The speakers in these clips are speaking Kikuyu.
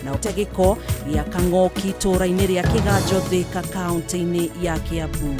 Na ũte gĩko gĩa Kang'oki itũũra-inĩ rĩa Kĩganjo, Thĩka, kaũntĩ-inĩ ya Kĩambu.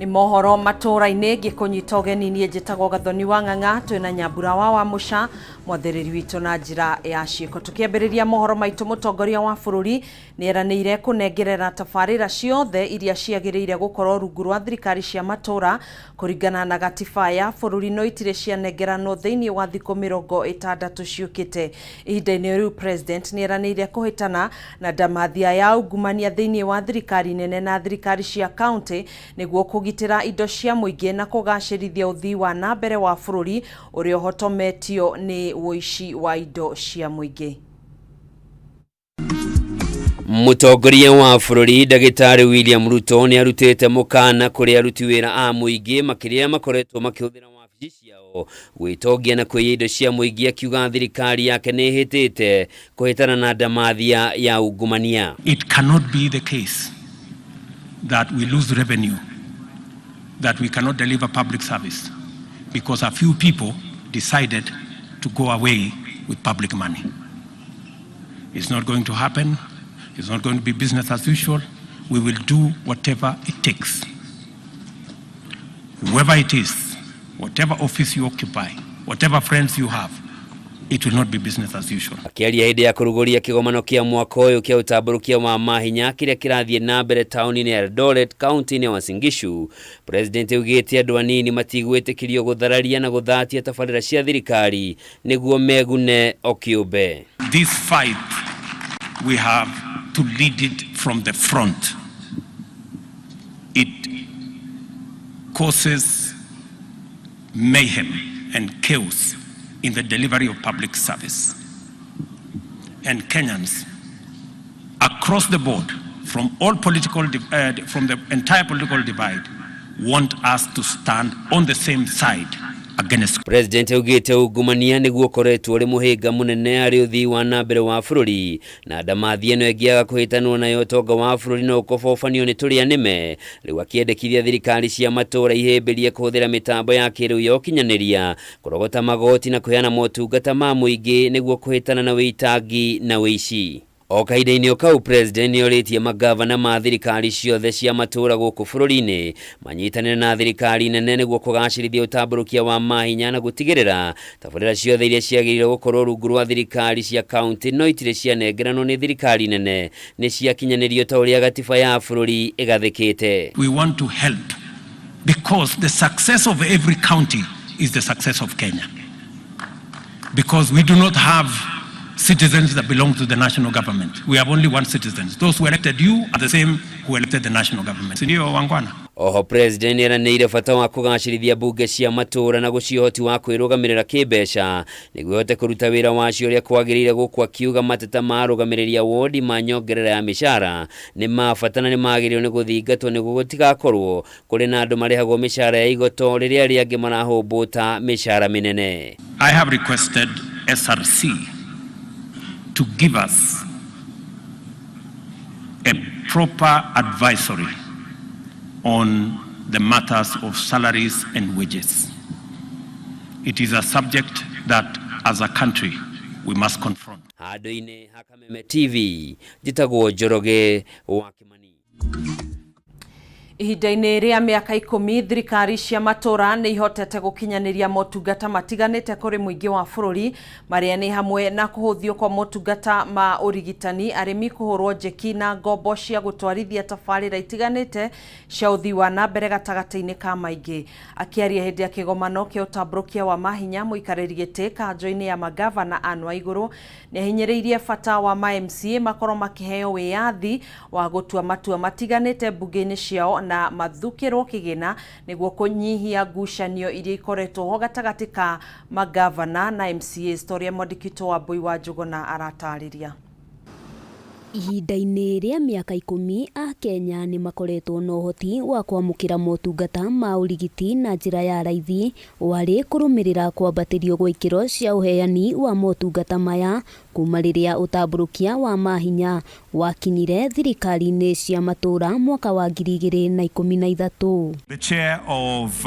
Nĩ mohoro matũũra-inĩ, ngĩkũnyita ũgeni. Niĩ njĩtagwo Gathoni wa Ng'ang'a, twĩna Nyambura wa Wamũca, mwathĩrĩri witũ na njĩra ya ciĩko. Tũkĩambĩrĩria mohoro maitũ, mũtongoria wa bũrũri nĩ eranĩire kũnengerera tabarĩra ciothe iria ciagĩrĩire gũkorwo rungu rwa thirikari cia matũũra kũringana na gatiba ya bũrũri, no itirĩ cianengeranwo thĩinĩ wa thikũ 60 ciũkĩte. Ihinda-inĩ rĩu, president nĩ eranĩire kũhĩtana na ndamathia ya ungumania thĩinĩ wa thirikari nene na thirikari cia kaunti, nĩguo kũgitĩra indo cia mũingĩ na kũgacĩrithia ũthii wa na mbere wa bũrũri ũrĩa ũhotometio nĩ ũici wa indo cia mũingĩ. Mũtongoria wa bũrũri Ndagĩtarĩ William Ruto nĩ arutĩte mũkana kũrĩ aruti wĩra a mũingĩ, makĩria makoretwo makĩhũthĩra wabici ciao gwĩtongia na kũiya indo cia mũingĩ, akiuga thirikari yake nĩ ĩhĩtĩte kũhĩtana na ndamathia ya ungumania. It cannot be the case that we lose revenue, that we cannot deliver public service because a few people decided to go away with public money. It's not going to happen. It's not going to be business as usual. We will do whatever it takes. Whoever it is, whatever office you occupy, whatever friends you have, it will not be business as usual. Akĩaria hĩndĩ ya kũrugũria kĩgomano kĩa mwaka ũyũ kĩa ũtambũrũkia wa mahinya kĩrĩa kĩrathiĩ na mbere taũni-inĩ ya Eldoret, kaunti-inĩ ya Uasin Gishu, President augĩte andũ anini matigwĩtĩkĩrio gũthararia na gũthatia tabarĩra cia thirikari nĩguo megune o kĩũmbe. This fight, we have to lead it from the front. It causes mayhem and chaos in the delivery of public service. And Kenyans across the board, from the entire political divide, want us to stand on the same side against President augĩte ungumania nĩguo ũkoretwo ũrĩ mũhĩnga mũnene harĩ ũthii wa na mbere wa bũrũri, na ndamathia ĩno ĩngĩaga kũhĩtanwo nayo, ũtonga wa bũrũri no ũkobobanio nĩ tũrĩa nĩme. Rĩu akĩendekithia thirikari cia matũũra ihĩmbĩrie kũhũthĩra mĩtambo ya kĩrĩu ya ũkinyanĩria kũrogota magoti na kũheana motungata ma mũingĩ, nĩguo kũhĩtana na wĩitangi na wĩici. O kahinda-inĩ o kau, president nĩ orĩtie magavana ma thirikari ciothe cia matũũra gũkũ bũrũri-inĩ manyitanĩre na thirikari nene nĩguo kũgacĩrithia ũtambũrũkia wa mahinya na gũtigĩrĩra tabarĩra ciothe iria ciagĩrĩire gũkorwo rungu rwa thirikari cia kaunti no itirĩ cianengeranwo nĩ thirikari nene nĩ ciakinyanĩrio ta ũrĩa gatiba ya bũrũri ĩgathĩkĩte. We want to help because the success of every county is the success of Kenya. Because we do not have citizens that belong to the national government. We have only one citizens. Those who elected you are the same who elected the national government. Ndio, wangwana? Oho president nĩeranĩire bata wa kũgacĩrithia mbunge cia matũũra na gũcihe ũhoti wa kwĩrũgamĩrĩra kĩmbeca nĩguo ihote kũruta wĩra wacio ũrĩa kwagĩrĩire, gũkũ akiuga mateta ma arũgamĩrĩri a wodi ma nyongerera ya mĩcara nĩ ma bata na nĩ magĩrĩirwo nĩ gũthingatwo, nĩguo gũtigakorwo kũrĩ na andũ marĩhagwo mĩcara ya igoto rĩrĩa arĩa angĩ marahũmbũta mĩcara mĩnene. I have requested SRC to give us a proper advisory on the matters of salaries and wages. It is a subject that, as a country, we must confront. Handũ-inĩ ha Kameme TV, njĩtagwo Njoroge wa Kimani. Ihinda-inĩ rĩa mĩaka 10, thirikari cia matũũra nĩ ihotete gũkinyanĩria motungata matiganĩte kũrĩ mũingĩ wa bũrũri, marĩa nĩ hamwe na kũhũthio kwa motungata ma ũrigitani, arĩmi kũhũrwo njeki na ngombo cia gũtwarithia tabarĩra itiganĩte cia ũthii wa na mbere, gatagatĩ-inĩ ka maingĩ. Akĩaria hĩndĩ ya kĩgomano kĩa ũtambũrũkia wa mahinya, mũikarĩri gĩtĩ kanjo-inĩ ya magavana Anne Waigũrũ nĩ ahinyĩrĩirie bata wa ma MCA makorwo makĩheo wĩyathi wa gũtua matua matiganĩte mbunge-inĩ ciao na mathukĩrwo kĩgĩna, nĩguo kũnyihia ngucanio iria ikoretwo ho gatagatĩ ka magavana na MCAs, ta ũrĩa mwandĩki witũ wa Mbui wa Njũgũna aratarĩria. Ihinda-inĩ rĩa mĩaka 10, Akenya nĩ makoretwo na ũhoti wa kwamũkĩra motungata ma ũrigiti na njĩra ya raithi, warĩ kũrũmĩrĩra kwambatĩrio gwa ikĩro cia ũheani wa motungata maya. Kuma rĩrĩa ũtambũrũkia wa mahinya wakinyire thirikari-inĩ cia matũra mwaka wa 2013. The chair of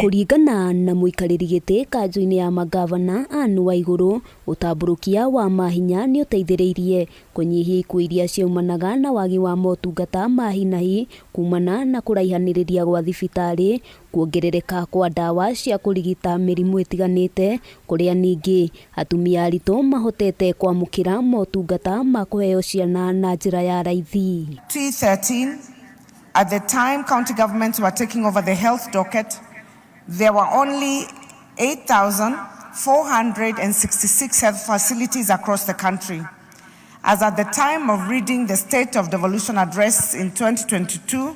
Kũringana na mũikarĩri gĩtĩ kanjũ-inĩ ya mangavana Anne Waigũrũ, ũtambũrũkia wa mahinya nĩ ũteithĩrĩirie kũnyihia ikuũ iria ciaumanaga na wagi wa motungata ma hi na hi kumana na kũraihanĩrĩria gwa thibitarĩ, kuongerereka kwa ndawa cia kũrigita mĩrimũ ĩtiganĩte, kũrĩa ningĩ atumia aritũ mahotete kwamũkĩra motungata ma kũheo ciana na njĩra ya raithi. 2013, at the time county governments were taking over the health docket, there were only 8,466 health facilities across the country. As at the time of reading the State of Devolution Address in 2022,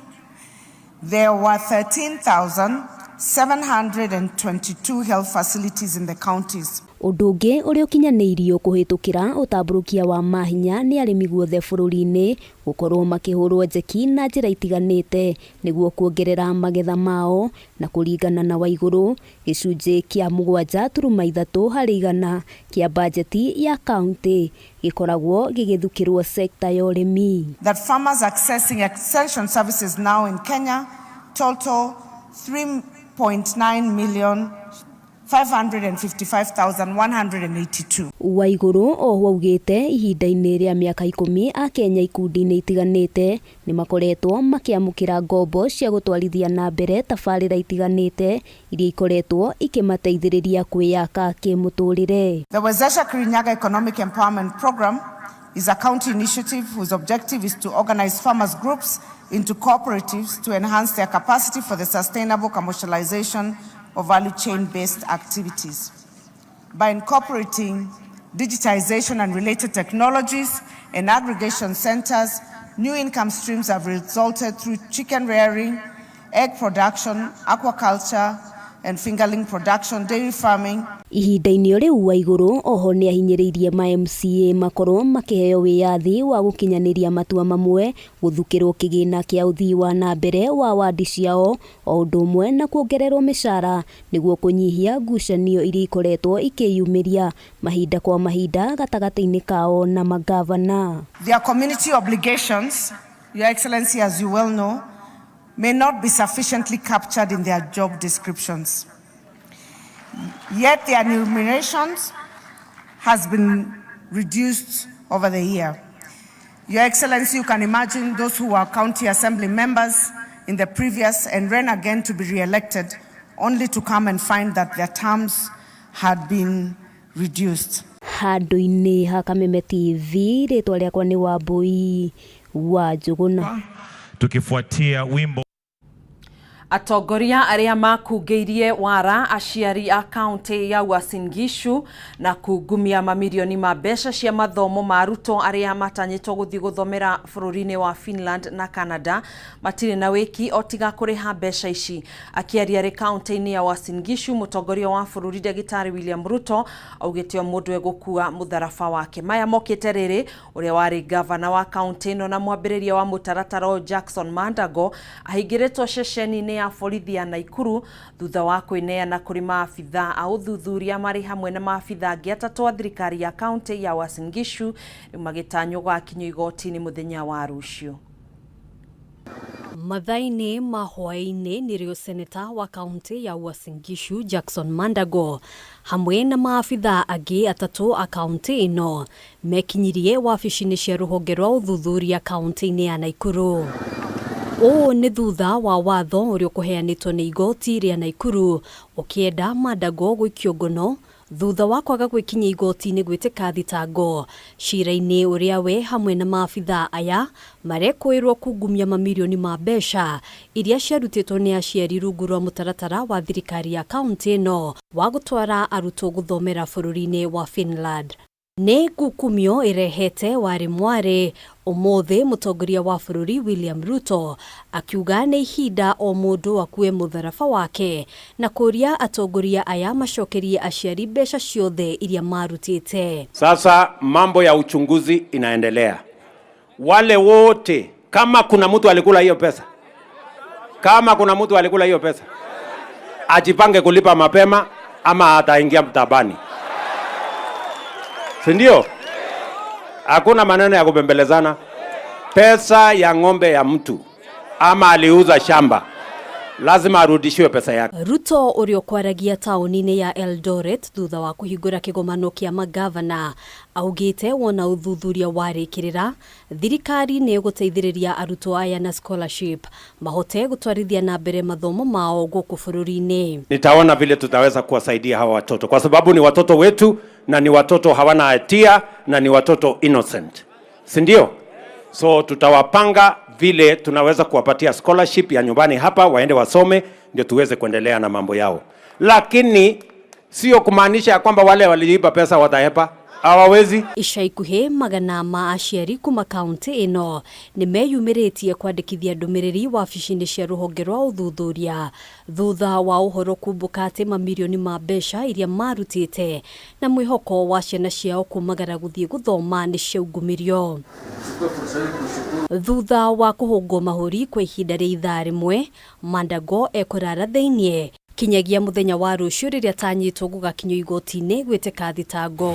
there were 13,722 health facilities in the counties. Ũndũ ũngĩ ũrĩa ũkinyanĩirio kũhĩtũkĩra ũtambũrũkia wa mahinya nĩ arĩmi guothe bũrũri-inĩ gũkorwo makĩhũrwo njeki na njĩra itiganĩte nĩguo kuongerera magetha mao, na kũringana na Waigũrũ, gĩcunjĩ kĩa 7.3% kĩa bajeti ya kaunti gĩkoragwo gĩgĩthukĩrwo sekta ya ũrĩmi. That farmers accessing extension services now in Kenya total 3.9 555,182. Waigũrũ oho augĩte ihinda-inĩ rĩa mĩaka 10 Akenya ikundi-inĩ itiganĩte nĩ makoretwo makĩamũkĩra ngombo cia gũtwarithia na mbere tabarĩra itiganĩte iria ikoretwo ikĩmateithĩrĩria kwĩyaka kĩmũtũrĩre. The Wezesha Kirinyaga Economic Empowerment Program is a county initiative whose objective is to organize farmers groups into cooperatives to enhance their capacity for the sustainable commercialization of value chain-based activities. By incorporating digitization and related technologies and aggregation centers, new income streams have resulted through chicken rearing, egg production, aquaculture, and fingerling production, dairy farming. Ihinda-inĩ o rĩu Waigũrũ oho nĩ ahinyĩrĩirie ma MCA makorwo makĩheo wĩyathi wa gũkinyanĩria matua mamwe, gũthukĩrwo kĩgĩna kĩa ũthii wa na mbere wa wandi ciao o ũndũ ũmwe na kuongererwo mĩcara nĩguo kũnyihia ngucanio iria ikoretwo ikĩyumĩria mahinda kwa mahinda gatagatĩ-inĩ kao na mangavana. Their community obligations, Your Excellency, as you well know, may not be sufficiently captured in their job descriptions. Yet their remunerations has been reduced over the year. Your Excellency, you can imagine those who were county assembly members in the previous and ran again to be re-elected, only to come and find that their terms had been reduced. Handũ-inĩ ha Kameme TV, rĩtwa rĩakwa nĩ Wambui wa Njũgũna. Tukifuatia wimbo. Atongoria arĩa makungĩirie wara aciari a kaunti ya Uasin Gishu na kungumia mamirioni ma mbeca cia mathomo ma arutwo arĩa matanyĩtwo gũthiĩ gũthomera bũrũri-inĩ wa Finland na Canada matirĩ na wĩki o tiga kũrĩha mbeca ici. Akĩaria arĩ kaunti-inĩ ya Uasin Gishu, mũtongoria wa bũrũri Ndagĩtarĩ William Ruto augĩte o mũndũ egũkua mũtharaba wake. Maya mokĩte rĩrĩ ũrĩa warĩ gavana wa kaunti ĩno na mwambĩrĩria wa mũtaratara ũyũ Jackson Mandago ahingĩrĩtwo ceceni-inĩ ya borithi ya Naikuru thutha wa kwĩneana kũrĩ maabitha a ũthuthuria marĩ hamwe na maabitha angĩ atatũ a thirikari ya kaunti ya Uasin Gishu, rĩu magĩtanywo gũgakinyio igoti-inĩ mũthenya wa rũciũ. Mathaa-inĩ ma hwaĩ-inĩ nĩrĩo seneta wa kaunti ya Uasin Gishu Jackson Mandago hamwe na maabitha angĩ atatũ a kaunti ĩno mekinyirie wabici-inĩ cia rũhonge rwa ũthuthuria kaunti-inĩ ya Naikuru. Ũũ nĩ thutha wa watho ũrĩa ũkũheanĩtwo nĩ igoti rĩa Naikuru ũkĩenda Mandago gũikio ngono thutha wa kwaga gwĩkinyia igoti-inĩ gwĩtĩka thitango cira-inĩ ũrĩa we hamwe na maabitha aya marekũĩrwo kungumia mamirioni ma mbeca iria ciarutĩtwo nĩ aciari rungu rwa mũtaratara wa thirikari ya kaunti ĩno wa gũtwara arutwo gũthomera bũrũri-inĩ wa Finland. Nĩ ngukumio ĩrehete warĩ mwarĩ ũmũthĩ mũtongoria wa bũrũri William Ruto akiuga nĩ ihinda o mũndũ akue mũtharaba wake na kũria atongoria aya macokerie aciari mbeca ciothe iria marutĩte. Sasa mambo ya uchunguzi inaendelea. Wale wote, kama kuna mtu alikula hiyo pesa, kama kuna mtu alikula hiyo pesa, ajipange kulipa mapema ama ataingia mtabani, si ndio? Hakuna maneno ya kubembelezana. Pesa ya ng'ombe ya mtu ama aliuza shamba, lazima arudishiwe pesa yake. Ruto ũrĩa ũkwaragia taũni-inĩ ya Eldoret thutha wa kũhingũra kĩgomano kĩa magavana augĩte wona ũthuthuria warĩkĩrĩra thirikari nĩ ĩgũteithĩrĩria arutwo aya na scholarship mahote gũtwarithia na mbere mathomo mao gũkũ bũrũri-inĩ. Nitaona vile tutaweza kuwasaidia hawa watoto kwa sababu ni watoto wetu na ni watoto hawana hatia na ni watoto innocent, si ndio? So tutawapanga vile tunaweza kuwapatia scholarship ya nyumbani hapa waende wasome, ndio tuweze kuendelea na mambo yao, lakini sio kumaanisha ya kwamba wale waliiba pesa watahepa, hawawezi. Ica ikuhĩ magana ma aciari kuma kaunti ĩno nĩ meyumĩrĩtie kwandĩkithia ndũmĩrĩri wabici-inĩ cia rũhonge rwa ũthuthuria thutha wa ũhoro kumbũka atĩ mamirioni ma mbeca iria marutĩte na mwĩhoko wa ciana ciao kumagara gũthiĩ gũthoma nĩ ciaungumirio. Thutha wa kũhũngwo mahũri kwa ihinda rĩa ithaa rĩmwe, Mandago ekũrara thĩiniĩ kinyagia mũthenya wa rũciũ rĩrĩa atanyĩtwo gũgakinyio igoti-inĩ gwĩtĩka thitango.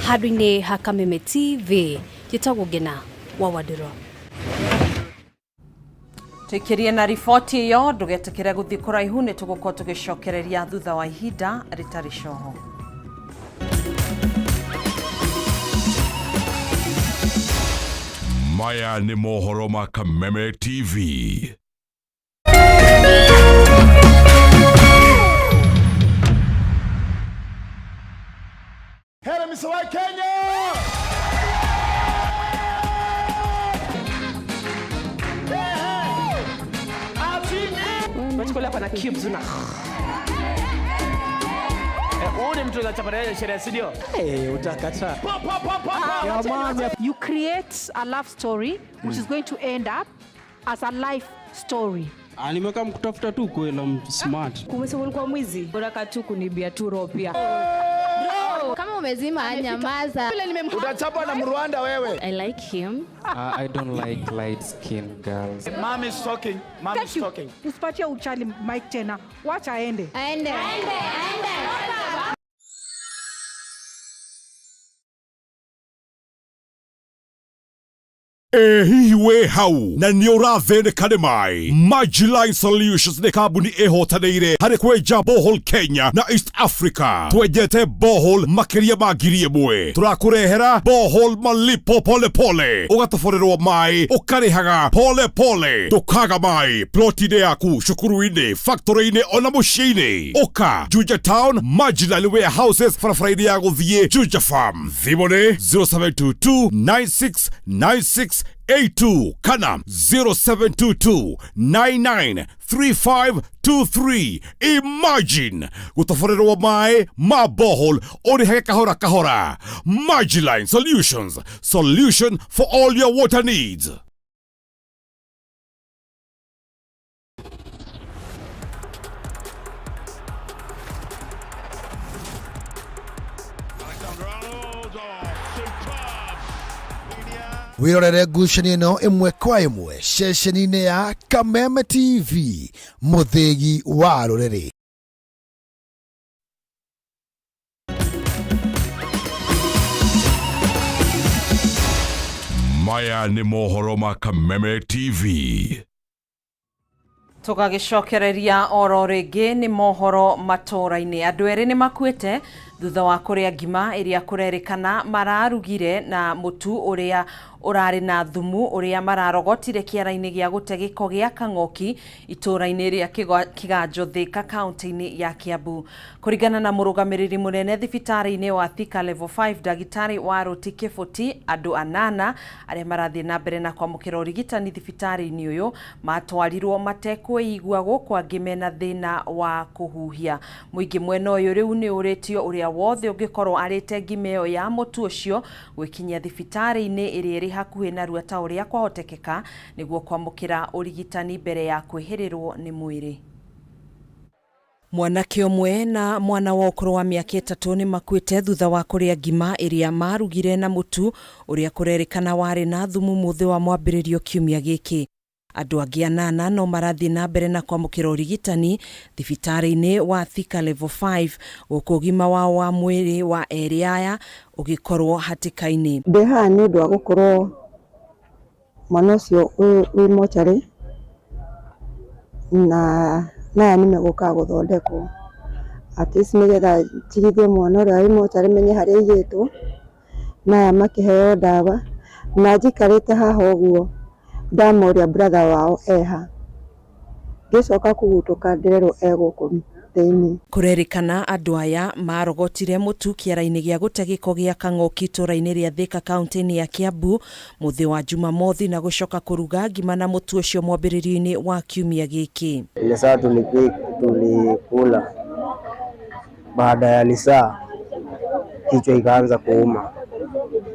Handũ-inĩ ha Kameme TV, njĩtagwo Ngena wa Wandĩrwa. Tuikirie na riboti ĩyo ndũgetĩkĩre gũthiĩ kũraihu nĩ tũgũkorwo tũgĩcokereria thutha wa ihinda rĩtarĩ coho. Maya nĩ mohoro ma Kameme TV. Hapa na cubes una huyu ni mtu anachapa sherehe, si ndio? Eh, utakataa. You create a love story which is going to end up as a life story. Nimeweka mkutafuta tu kweli I'm smart. Kumesema ulikuwa mwizi. Unataka tu kunibia tu roho pia. Kama umezima nyamaza. Utachapwa na Mrwanda wewe. I like him. I don't like light skin girls. Mom is talking. Mom is talking. Usipatie uchali mic tena. Wacha aende. Aende. Aende. Aende. Ĩ hihi wĩ hau na nĩ ũrathĩnĩka nĩ maĩ? Majiline Solutions nĩ kambuni ĩhotanĩire harĩ kwenja borehole Kenya na East Africa. Twenjete borehole makĩria ma 1,000. Tũrakũrehera borehole malipo pole pole, ũgatoborerwo maĩ ũkarĩhaga pole pole, ndũkaga maĩ ploti-inĩ yaku, cukuru-inĩ, factory-inĩ ona mũciĩ-inĩ. Ũka Juja Town, Majiline Warehouses, barabara-inĩ ya gũthiĩ Juja Farm. Thimũ nĩ 0722 9696 82 kana 0722 993523. Imagine gũtoborerwo maĩ ma borehole ũrĩhage kahora kahora. Majiline Solutions, solution for all your water needs. Wĩrorere ngucanio ĩno ĩmwe kwa ĩmwe ceceni-inĩ ya Kameme TV, mũthĩgi wa rũrĩrĩ. Maya nĩ mohoro ma Kameme TV. Tũgagĩcokereria oro rĩngĩ nĩ mohoro matũra-inĩ. Andũ erĩ nĩ makuĩte thutha wa kũrĩa ngima ĩrĩa kũrerĩkana mararugire na mũtu ũrĩa ũrarĩ na thumu ũrĩa mararogotire kĩara-inĩ gĩa gũte gĩko gĩa Kang'oki itũra-inĩ rĩa Kĩganjo Thika kaunti-inĩ ya Kiambu. Kũringana na mũrũgamĩrĩri mũnene thibitarĩ-inĩ wa Thika Level 5 ndagĩtarĩ Warũti Kĩbũti, andũ anana arĩa marathiĩ na mbere na kwamũkĩra ũrigitani thibitarĩ-inĩ ũyũ matwarirwo matekwĩigua gũkũ angĩ mena thĩna wa kũhuhia. Mũingĩ mwena ũyũ rĩu nĩ ũrĩtio ũrĩa wothe ũngĩkorwo arĩte ngima ĩyo ya mũtu ũcio gwĩkinyia thibitarĩ-inĩ ĩrĩa ĩrĩ hakuhĩ narua ta ũrĩa kwahotekeka nĩguo kwamũkĩra ũrigitani mbere ya kwĩhĩrĩrwo nĩ mwĩrĩ. Mwanake ũmwe na mwana wa ũkũrũ wa mĩaka 3 nĩ makuĩte thutha wa kũrĩa ngima ĩrĩa marugire na mũtu ũrĩa kũrerĩkana warĩ na thumu mũthĩ wa mwambĩrĩrio kiumia gĩkĩ. Andũ angĩ anana no marathiĩ na mbere na kwamũkĩra ũrigitani thibitarĩ-inĩ wa Thika Level 5 gũkũ ũgima wao wa mwĩrĩ wa erĩ aya ũgĩkorwo hatĩka-inĩ. Ndĩ haha nĩ ũndũ wa gũkorwo mwana ũcio wĩ mocarĩ na aya nĩ megũkaga gũthondekwo. At least nĩgetha njigithie mwana ũrĩa wĩ mocarĩ menye harĩa aigĩtwo, na aya makĩheo ndawa. Na njikarĩte haha ũguo ndamoria brother wao eha. Ngĩcoka kũgutũka ndĩrerwo e gũkũ thĩinĩ. Kũrerĩkana andũ aya marogotire mũtu kĩara-inĩ gĩa gũte gĩko gĩa Kang'oki itũũra-inĩ rĩa Thĩka kaunti-inĩ ya Kiambu mũthĩ wa Jumamothi na gũcoka kũruga ngima na mũtu ũcio mwambĩrĩrio-inĩ wa kiumia gĩkĩ. Ile saa tulikula baada ya lisaa kichwa ikaanza kuuma,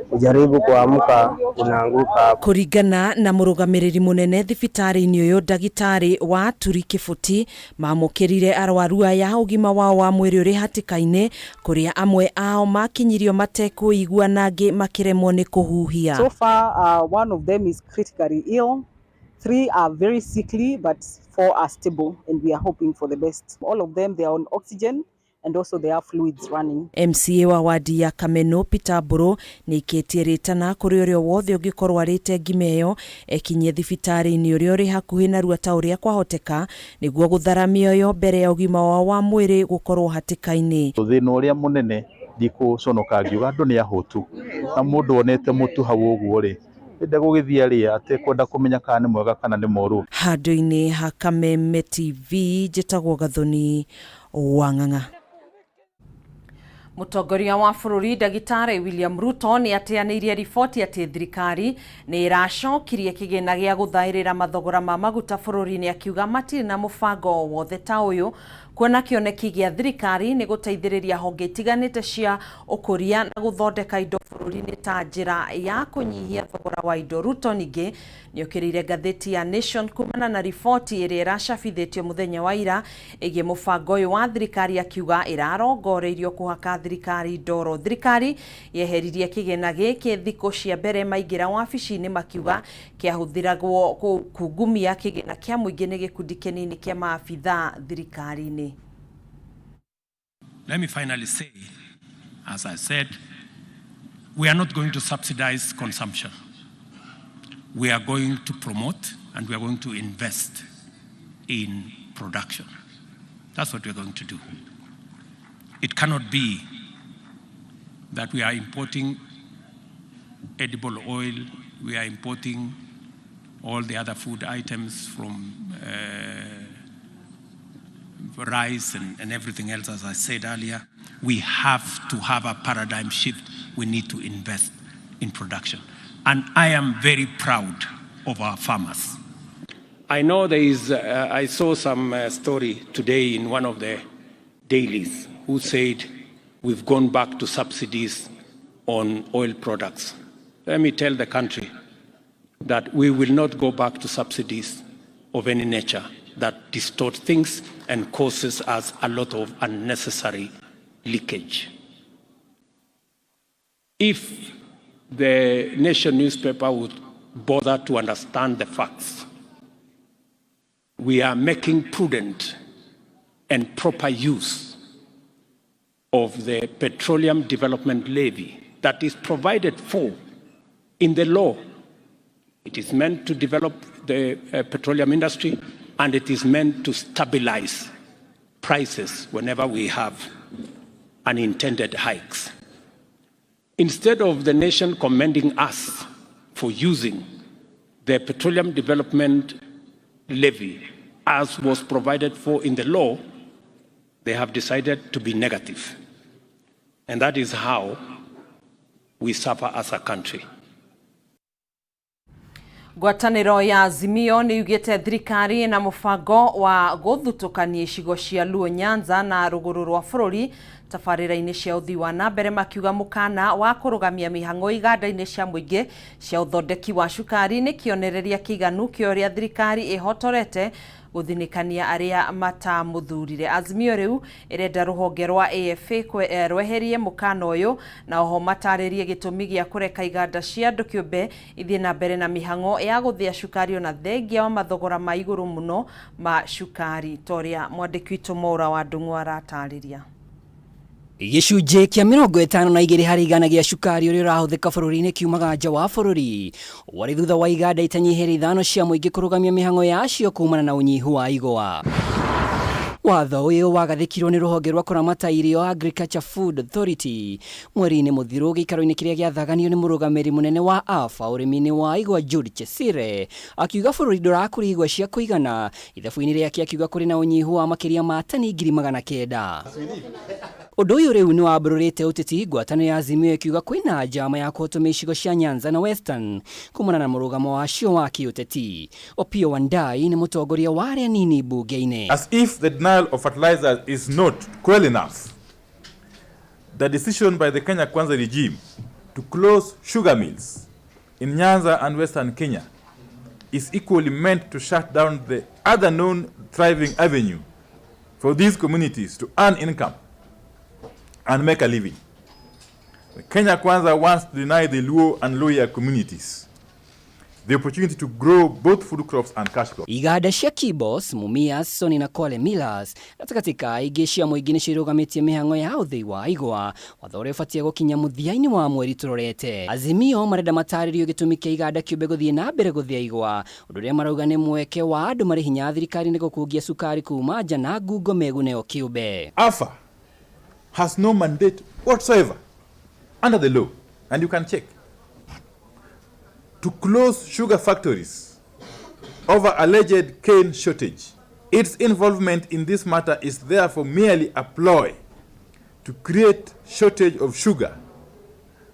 kujaribu kuamka unaanguka. Kũringana na mũrũgamĩrĩri mũnene thibitarĩ-inĩ ũyũ ndagĩtarĩ wa Turi Kĩbũti, mamũkĩrire arwaru aya ũgima wao wa mwĩrĩ ũrĩ hatĩka-inĩ kũrĩa amwe ao makinyirio matekũigua na angĩ makĩremwo nĩ kũhuhia. So far, one of them is critically ill. 3 are very sickly, but 4 are stable, and we are hoping for the best. All of them, they are on oxygen, and also there are fluids running. MCA wa wadi ya Kameno Peter Mburu nĩaikĩtie rĩtana kũrĩ ũrĩa wothe ũngĩkorwo arĩte ngima ĩyo ekinyie thibitarĩ-inĩ ũrĩa ũrĩ hakuhĩ narua ta ũrĩa kwahoteka nĩguo gũthara mĩoyo mbere ya ũgima wao wa mwĩrĩ gũkorwo hatĩka-inĩ. Thĩna ũrĩa mũnene ndikũconoka ngiuga andũ nĩ ahũtu na mũndũ onete mũtu hau ũguo rĩ enda gũgĩthiĩ arĩa atekwenda kũmenya kana nĩ mwega kana nĩ mũru. Handũ-inĩ ha Kameme TV njĩtagwo Gathoni Wang'ang'a. Mũtongoria wa bũrũri ndagĩtarĩ William Ruto nĩ ateanĩirie riboti atĩ thirikari nĩ ĩracokirie kĩgĩna gĩa gũthaĩrĩra mathogora ma maguta bũrũri-inĩ akiuga matirĩ na mũbango o wothe ta ũyũ kuona kĩoneki gĩa thirikari nĩ gũteithĩrĩria honge itiganĩte cia ũkũria na gũthondeka indo bũrũri-inĩ ta njĩra ya kũnyihia thogora wa indo. Ruto ningĩ nĩokĩrĩire ngathĩti ya Nation kumana na riboti ĩrĩa ĩracabithĩtio mũthenya wa ira ĩgiĩ mũbango ũyũ wa thirikari akiuga ĩrarongoreirio kũhaka thirikari ndoro. Thirikari yeheririe kĩgĩna gĩkĩ thikũ cia mbere maingĩra wabici-inĩ makiuga kĩahũthĩragwo kungumia kĩgĩna kĩa mũingĩ nĩ gĩkundi kĩnini kĩa maabithaa thirikari-inĩ. Let me finally say, as I said, we are not going to subsidize consumption. We are going to promote and we are going to invest in production. That's what we are going to do. It cannot be that we are importing edible oil, we are importing all the other food items from rice and everything else, as I said earlier. We have to have a paradigm shift. We need to invest in production. And I am very proud of our farmers. I know there is, I saw some story today in one of the dailies who said we've gone back to subsidies on oil products. Let me tell the country that we will not go back to subsidies of any nature that distort things and causes us a lot of unnecessary leakage. If the Nation newspaper would bother to understand the facts, we are making prudent and proper use of the Petroleum Development Levy that is provided for in the law. It is meant to develop the petroleum industry, and it is meant to stabilize prices whenever we have unintended hikes. Instead of the nation commending us for using the Petroleum Development Levy as was provided for in the law, they have decided to be negative. And that is how we suffer as a country. Ngwatanĩro ya Azimio nĩ yugĩte thirikari na mũbango wa gũthutũkania icigo cia Luo Nyanza na rũgũrũ rwa bũrũri tabarĩra-inĩ cia ũthii wa na mbere makiuga mũkana wa kũrũgamia mĩhang'o iganda-inĩ cia mũingĩ cia ũthondeki wa cukari nĩ kĩonereria kĩiganu kĩa ũrĩa thirikari ĩhotorete Gũthinĩkania arĩa matamũthurire. Azimio rĩu ĩrenda rũhonge rwa AFA rweherie mũkana ũyũ na oho matarĩrie gĩtũmi gĩa kũreka iganda cia andũ kĩũmbe ithiĩ na mbere na mĩhang'o ya gũthĩa cukari ona thengia wa mathogora ma igũrũ mũno ma cukari ta ũrĩa mwandĩki witũ Mwaura wa Ndung'u aratarĩria. Gĩcunjĩ kĩa 52 harĩ igana gĩa cukari ũrĩa ũrahũthĩka bũrũri-inĩ kiumaga nja wa bũrũri. Warĩ thutha wa iganda itanyihĩire ithano cia mũingĩ kũrũgamia mĩhang'o yacio kumana na ũnyihu wa igwa. Watho ũyũ wagathĩkirwo nĩ rũhonge rwa kũramata irio Agriculture Food Authority mweri-inĩ mũthiru gĩikaro-inĩ kĩrĩa gĩathaganio nĩ mũrũgamĩrĩri mũnene wa AFA ũrĩmi-inĩ wa igwa Jude Chesire akiuga bũrũri ndũrakũria igwa cia kũigana. Ithabu-inĩ rĩake akiuga kũrĩ na ũnyihu wa makĩria ma tani 900,000. Ũndũ ũyũ rĩu nĩwambũrũrĩte ũteti, ngwatanĩro ya Azimio ĩkiuga kwĩna njama ya kũhotomia icigo cia Nyanza na Western kumana na mũrũgamo wacio wa kĩũteti. Opiyo Wandayi nĩ mũtongoria wa arĩa anini mbunge-inĩ. As if the denial of fertilizer is not cruel enough, the decision by the Kenya Kwanza regime to close sugar mills in Nyanza and Western Kenya is equally meant to shut down the other known thriving avenue for these communities to earn income and make a living. The Kenya Kwanza wants to deny the Luo and Luhya communities the opportunity to grow both food crops and cash crops. Iganda cia Kibos, Mumias, Sony na Kwale Millers gatagatĩ ka ingĩ cia mũingĩ nĩcio irũgamĩtie mĩhang'o ya ũthĩi wa igwa, watho ũrĩa ũbatiĩ gũkinya mũthia-inĩ wa mweri tũrorete. Azimio marenda matarĩrio gĩtũmi kĩa iganda kĩũmbe gũthiĩ na mbere gũthĩa igwa, ũndũ ũrĩa marauga nĩ mweke wa andũ marĩ hinya thirikari-inĩ gũkungia cukari kuma nja na ngungo megune o kĩũmbe. AFA has no mandate whatsoever under the law, and you can check, to close sugar factories over alleged cane shortage. Its involvement in this matter is therefore merely a ploy to create shortage of sugar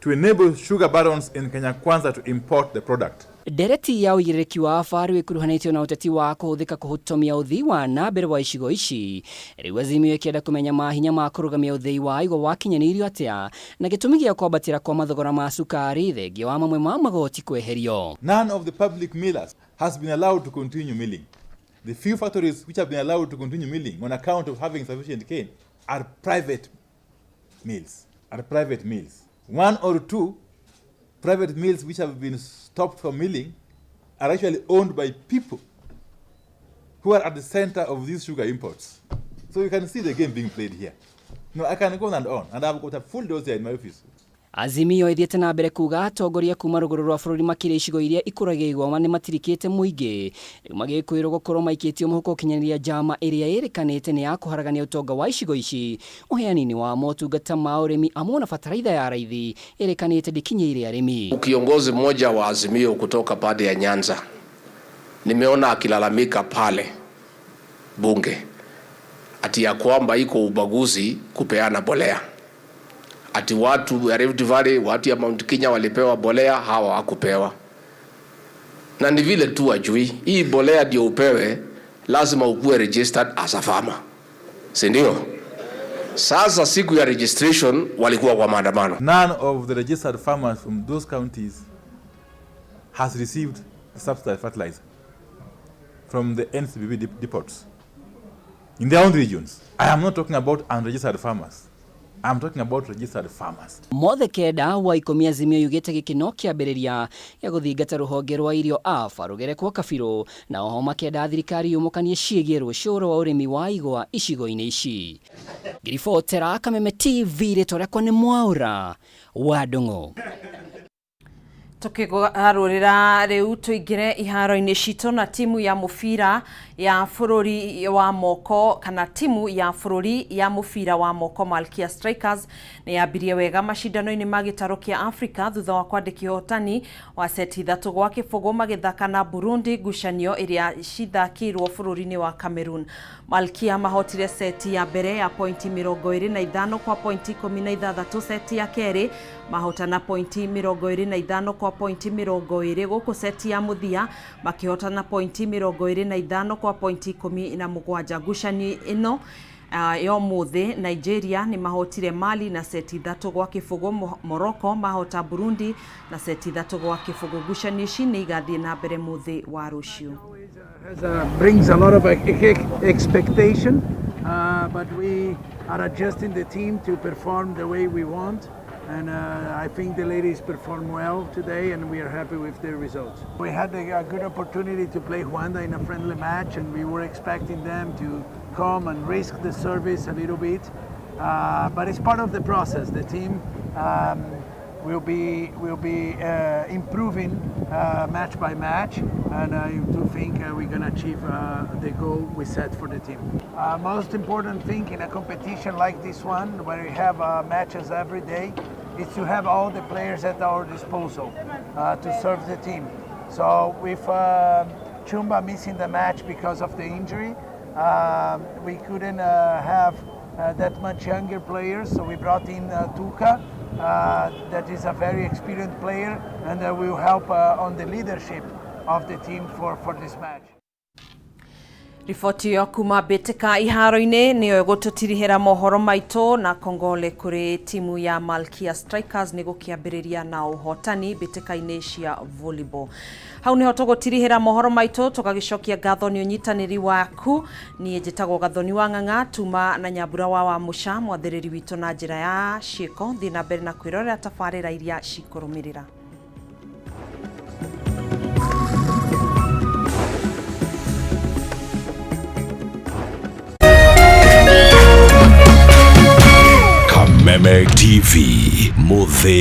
to enable sugar barons in Kenya Kwanza to import the product. Ndereti ya ũigĩrĩrĩki wa AFA rĩu ĩkuruhanĩtio na ũteti wa kũhũthĩka kũhotomia ũthii wa na mbere wa icigo ici. Rĩu Azimio ĩkĩenda kũmenya mahinya ma kũrũgamia ũthĩi wa igwa wakinyanĩirio atĩa na gĩtũmi gĩa kwambatĩra kwa mathogora ma cukari thengia wa mamwe ma magoti kweherio. None of the public millers has been allowed to continue milling. The few factories which have been allowed to continue milling on account of having sufficient cane are private mills. Are private mills. One or two private mills which have been stopped from milling are actually owned by people who are at the center of these sugar imports. So you can see the game being played here. No, I can go on and on, and I've got a full dossier in my office. Azimio ĩthiĩte na mbere kuga atongoria kuma rũgũrũ rwa bũrũri makĩria icigo iria ikũragia igwa nĩ matirikĩte mũingĩ rĩu magĩkwĩrwo gũkorwo maikĩtio mũhuko ũkinyanĩria njama ĩrĩa ĩrĩkanĩte nĩ ya kũharagania ũtonga wa icigo ici ũheani-inĩ wa motungata ma ũrĩmi amwe na bataraitha ya raithi ĩrĩkanĩte ndĩkinyĩire arĩmi. Kiongozi mmoja wa Azimio kutoka pande ya Nyanza nimeona akilalamika pale bunge ati ya kwamba iko ubaguzi kupeana bolea, ati watu ya Rift Valley, watu ya Mount Kenya walipewa bolea, hawa hawakupewa. Na ni vile tu wajui hii bolea ndio upewe, lazima ukuwe registered as a farmer, si ndio? Sasa siku ya registration walikuwa kwa maandamano. None of the registered farmers from those counties has received the subsidized fertilizer from the NCBB depots in their own regions. I am not talking about unregistered farmers. I'm talking about registered farmers. Mothe kenda wa ikũmi Azimio yugĩte gĩkĩ no kĩambĩrĩria gĩa gũthingata rũhonge rwa irio AFA rũgerekwo kabirũ na oho makenda thirikari yũmũkanie ciĩgiĩ rũcũro wa ũrĩmi wa igwa icigo-inĩ ici. Ngiribotera Kameme TV, rĩtwa rĩakwa nĩ Mwaũra wa Ndung'u. Tukĩgarũrĩra rĩu tũingĩre iharo-inĩ citũ na timu ya mũbira ya bũrũri wa moko kana timu ya bũrũri ya mũbira wa moko Malkia Strikers nĩ yambirie wega macindano-inĩ ma gĩtarũ kĩa Africa thutha wa kwandĩkia ũhotani wa seti 3-0 magĩthaka na Burundi ngucanio ĩrĩa cithakĩirwo bũrũri-inĩ wa Cameroon. Malkia mahotire seti ya mbere ya pointi 25 kwa pointi 16, seti ya kerĩ mahotana pointi 25 kwa pointi 20, gũkũ seti ya mũthia makĩhotana pointi 25 kwa pointi 17. Ngucanio ĩno Ya ũmũthĩ, Nigeria nĩ mahotire Mali na seti 3-0. Morocco mahota Burundi na seti 3-0. Ngucanio ici nĩ igathiĩ na mbere mũthĩ wa rũciũ. Brings a lot of expectation, but we are adjusting the team to perform the way we want. And I think the ladies performed well today, and we are happy with the results. We had a good opportunity to play Rwanda in a friendly match, and we were expecting them to come and risk the service a little bit. But it's part of the process. The team will be improving match by match, and I do think we're going to achieve the goal we set for the team. Most important thing in a competition like this one, where we have matches every day, is to have all the players at our disposal to serve the team. So with Chumba missing the match because of the injury, we couldn't have that much younger players, so we brought in Tuka, that is a very experienced player and will help on the leadership of the team for this match. Riboti ĩyo kuma mbĩtĩka iharo-inĩ nĩyo ĩgũtũtirihĩra mohoro maitũ, na kongole kũrĩ timu ya Malkia Strikers nĩ gũkĩambĩrĩria na ũhotani mbĩtĩka-inĩ cia volleyball. Hau nĩho tũgũtirihĩra mohoro maitũ, tũgagĩcokia ngatho nĩ ũnyitanĩri waku. Niĩ njĩtagwo Gathoni wa Ng'ang'a, tuma na Nyambura wa Mũca, mwathĩrĩri witũ na njĩra ya ciĩko. Thiĩ na mbere na kwĩrorera tabarĩra iria cikũrũmĩrĩra. Kameme TV, Muthĩ.